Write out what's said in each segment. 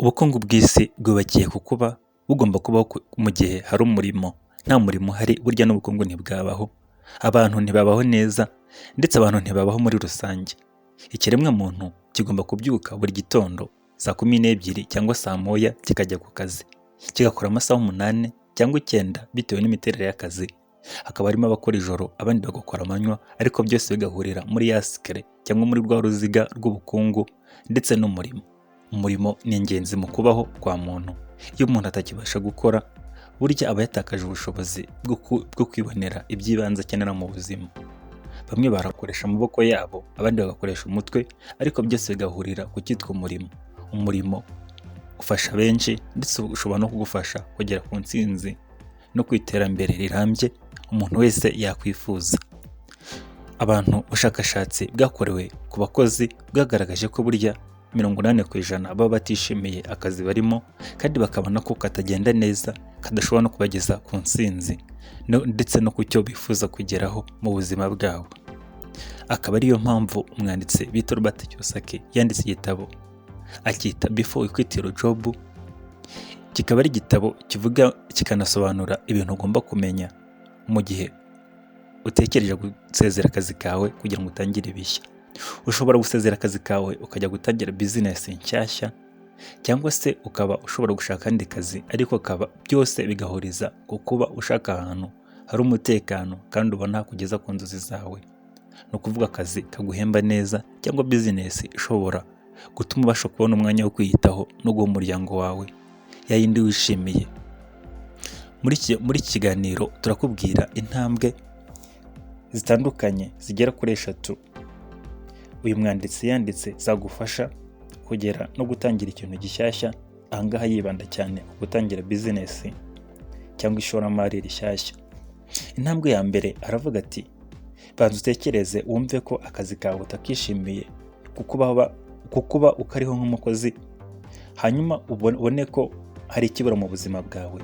Ubukungu bw'isi bwubakiye ku kuba bugomba kubaho mu gihe hari umurimo. Nta murimo uhari burya n'ubukungu ntibwabaho, abantu ntibabaho neza ndetse abantu ntibabaho muri rusange. Ikiremwamuntu kigomba kubyuka buri gitondo saa 12 cyangwa saa 1 kikajya ku kazi, kigakora amasaha 8 cyangwa 9 bitewe n'imiterere y'akazi. Hakaba harimo abakora ijoro, abandi bagakora amanywa, ariko byose bigahurira muri ya cycle cyangwa muri rwa ruziga rw'ubukungu ndetse n'umurimo. Umurimo ni ingenzi mu kubaho kwa muntu. Iyo umuntu atakibasha gukora, burya aba yatakaje ubushobozi bwo kwibonera iby'ibanze akenera mu buzima. Bamwe barakoresha amaboko yabo, abandi bagakoresha umutwe, ariko byose bigahurira ku cyitwa umurimo. Umurimo ufasha benshi ndetse ushobora no kugufasha kugera ku ntsinzi no ku iterambere rirambye umuntu wese yakwifuza. Abantu, ubushakashatsi bwakorewe ku bakozi bwagaragaje ko burya 80% baba batishimiye akazi barimo, kandi bakabona ko katagenda neza, kadashobora no kubageza ku ntsinzi ndetse no ku cyo bifuza kugeraho mu buzima bwabo. Akaba ariyo mpamvu umwanditsi bita Robert Kiyosaki yanditse igitabo acyita Before You Quit Your Job, kikaba ari igitabo kivuga kikanasobanura ibintu ugomba kumenya mu gihe utekereje gusezera akazi kawe kugira ngo utangire ibishya. Ushobora gusezera akazi kawe ukajya gutangira bizinesi nshyashya, cyangwa se ukaba ushobora gushaka akandi kazi, ariko kaba byose bigahuriza ku kuba ushaka ahantu hari umutekano kandi ubona hakugeza ku nzozi zawe. Ni ukuvuga akazi kaguhemba neza cyangwa bizinesi ishobora gutuma ubasha kubona umwanya wo kwiyitaho no guha umuryango wawe ya yindi wishimiye. Muri iki kiganiro turakubwira intambwe zitandukanye zigera kuri eshatu uyu mwanditsi yanditse zagufasha kugera no gutangira ikintu gishyashya. Aha ngaha yibanda cyane ku gutangira bizinesi cyangwa ishoramari rishyashya. Intambwe ya mbere, aravuga ati: "Banza utekereze wumve ko akazi kawe utakishimiye kuko uba ukariho nk'umukozi, hanyuma ubone ko hari ikibura mu buzima bwawe,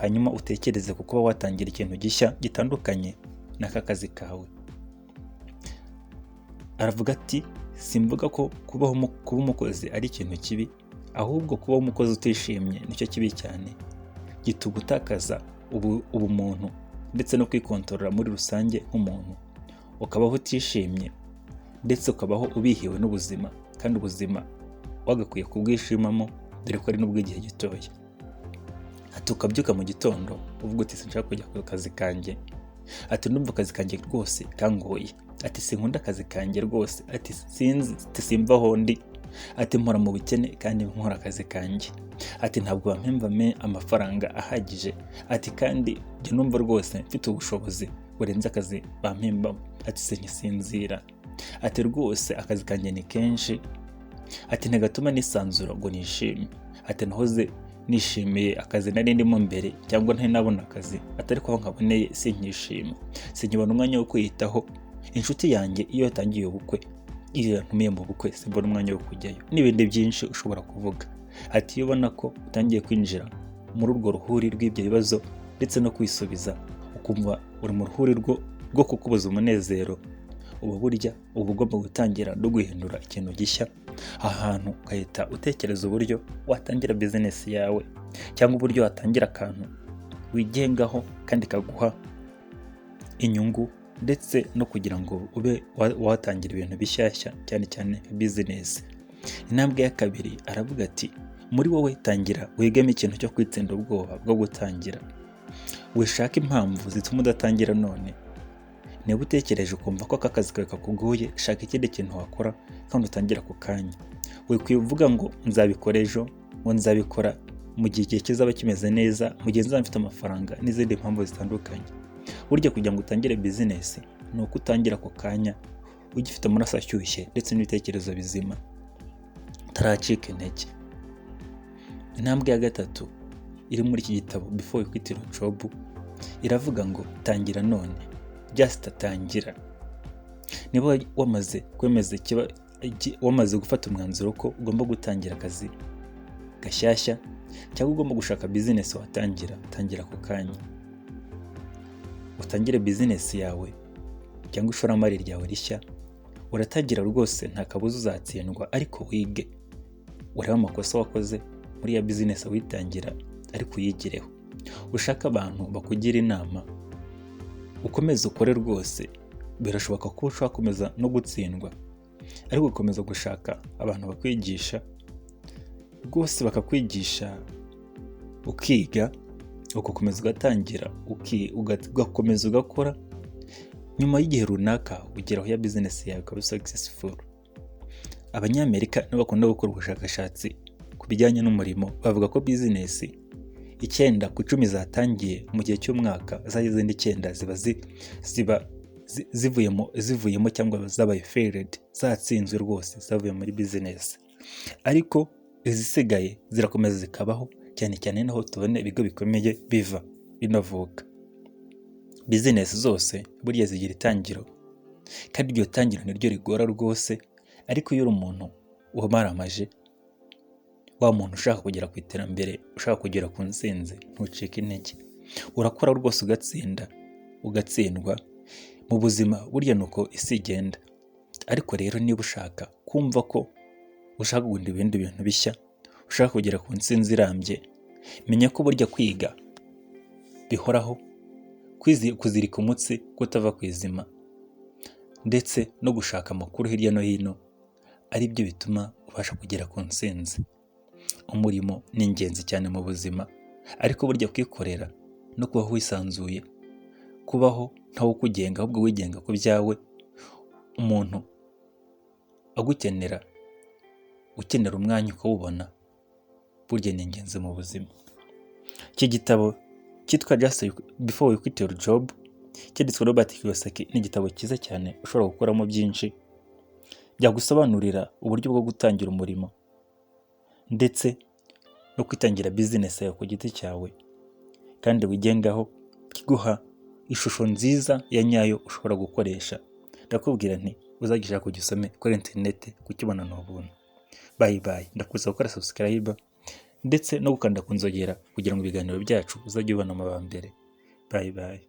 hanyuma utekereze ku kuba watangira ikintu gishya gitandukanye n'aka kazi kawe." Aravuga ati: "Simvuga ko kubaho kuba umukozi ari ikintu kibi, ahubwo kuba umukozi utishimye nicyo kibi cyane, gituma utakaza ubumuntu ndetse no kwikontorora muri rusange nk'umuntu, ukabaho utishimye ndetse ukabaho ubihiwe n'ubuzima, kandi ubuzima wagakwiye kubwishimamo, dore ko ari n'ubw'igihe gitoya." Ati: "Ukabyuka mu gitondo uvuga uti: 'Sinshaka kujya ku kazi kanjye.' Ati: 'Ndumva akazi kanjye rwose kangoye.' Ati: 'Sinkunda akazi kanjye rwose.' Ati: 'Sinzi, ati simva aho ndi.' Ati: 'Mpora mu bukene kandi nkora akazi kanjye.' Ati: 'Ntabwo bampemba amafaranga ahagije.' Ati: 'Kandi njye numva rwose mfite ubushobozi burenze akazi bampembamo.' Ati: 'Sinkisinzira.' Ati: 'Rwose akazi kanjye ni kenshi.' Ati: 'Ntigatuma nisanzura ngo nishime.' Ati: 'Nahoze nishimiye akazi nari ndimo mbere cyangwa ntari nabona akazi, atari ko aho nkaboneye sinkishima, sinkibona umwanya wo kwiyitaho. Inshuti yanjye iyo yatangiye ubukwe, iyo yantumiye mu bukwe, simbona umwanya wo kujyayo,' n'ibindi byinshi ushobora kuvuga." Ati: "Iyo ubona ko utangiye kwinjira muri urwo ruhuri rw'ibyo bibazo ndetse no kwisubiza, ukumva uri mu ruhuri rwo kukubuza umunezero, uba burya uba ugomba gutangira no guhindura ikintu gishya." Ahantu ugahita utekereza uburyo watangira bizinesi yawe cyangwa uburyo watangira akantu wigengaho kandi kaguha inyungu, ndetse no kugira ngo ube watangira ibintu bishyashya, cyane cyane nka bizinesi. Intambwe ya kabiri, aravuga ati: "Muri wowe tangira wigemo ikintu cyo kwitsinda ubwoba bwo gutangira. Wishake impamvu zituma udatangira none. Niba utekereje ukumva ko aka kazi kawe kakugoye, shaka ikindi kintu wakora kandi utangire ako kanya. Wikwiye uvuga ngo nzabikora ejo, ngo nzabikora mu gihe igihe kizaba kimeze neza, mu gihe nzaba mfite amafaranga, n'izindi mpamvu zitandukanye." Burya kugira ngo utangire bizinesi ni uko utangira ako kanya ugifite amaraso ashyushye ndetse n'ibitekerezo bizima, utaracika intege. Intambwe ya gatatu iri muri iki gitabo Before You Quit Your Job iravuga ngo: "Tangira none, just tangira." Niba wamaze kwemeza wamaze gufata umwanzuro ko ugomba gutangira akazi gashyashya cyangwa ugomba gushaka bizinesi watangira, tangira ako kanya. Utangire bizinesi yawe cyangwa ishoramari ryawe rishya. Uratangira rwose, nta kabuza uzatsindwa, ariko wige, urebe amakosa wakoze. muri ya business witangira, ariko uyigireho, ushake abantu bakugira inama, ukomeze ukore rwose. Birashoboka ko ushobora gukomeza no gutsindwa, ariko ugakomeza gushaka abantu bakwigisha rwose, bakakwigisha, ukiga, ugakomeza ugatangira, ugakomeza ugakora. Nyuma y'igihe runaka ugera aho ya business yawe ikaba successful. Abanyamerika nibo bakunda gukora ubushakashatsi ku bijyanye n'umurimo, bavuga ko business 9 ku 10 zatangiye mu gihe cy'umwaka, za izindi 9 ziba zivuyemo cyangwa zabaye failed, zatsinzwe rwose, zavuye muri business, ariko izisigaye zirakomeza zikabaho. Cyane cyane naho tubona ibigo bikomeye biva binavuka. Business zose burya zigira itangiro, kandi iryo tangiro niryo rigora rwose. Ariko iyo uri umuntu wamaramaje, wa muntu ushaka kugera ku iterambere, ushaka kugera ku ntsinzi, ntucike intege, urakora rwose, ugatsinda, ugatsindwa. Mu buzima burya ni uko isi igenda. Ariko rero niba ushaka kumva ko ushaka kugura ibindi bintu bishya, ushaka kugera ku ntsinzi irambye, menya ko burya kwiga bihoraho, kuzirika umutsi, kutava ku izima, ndetse no gushaka amakuru hirya no hino ari byo bituma ubasha kugera ku ntsinzi. Umurimo ni ingenzi cyane mu buzima, ariko burya kwikorera no kubaho wisanzuye, kubaho ntawe ukugenga ahubwo wigenga ku byawe, umuntu agukenera, ukenera umwanya ukawubona, burya ni ingenzi mu buzima. Iki gitabo cyitwa Just Before You Quit Your Job, cyanditswe na Robert Kiyosaki, ni igitabo cyiza cyane ushobora gukuramo byinshi byagusobanurira uburyo bwo gutangira umurimo ndetse no kwitangira business yawe ku giti cyawe kandi wigengaho, kiguha ishusho nziza ya nyayo ushobora gukoresha. Ndakubwira nti uzagishaka kugisome kuri interineti, kukibona ni ubuntu. Bye bye. Ndakuza gukora subscribe ndetse no gukanda ku nzogera kugira ngo ibiganiro byacu uzajye ubibona mu ba mbere. Bye bye.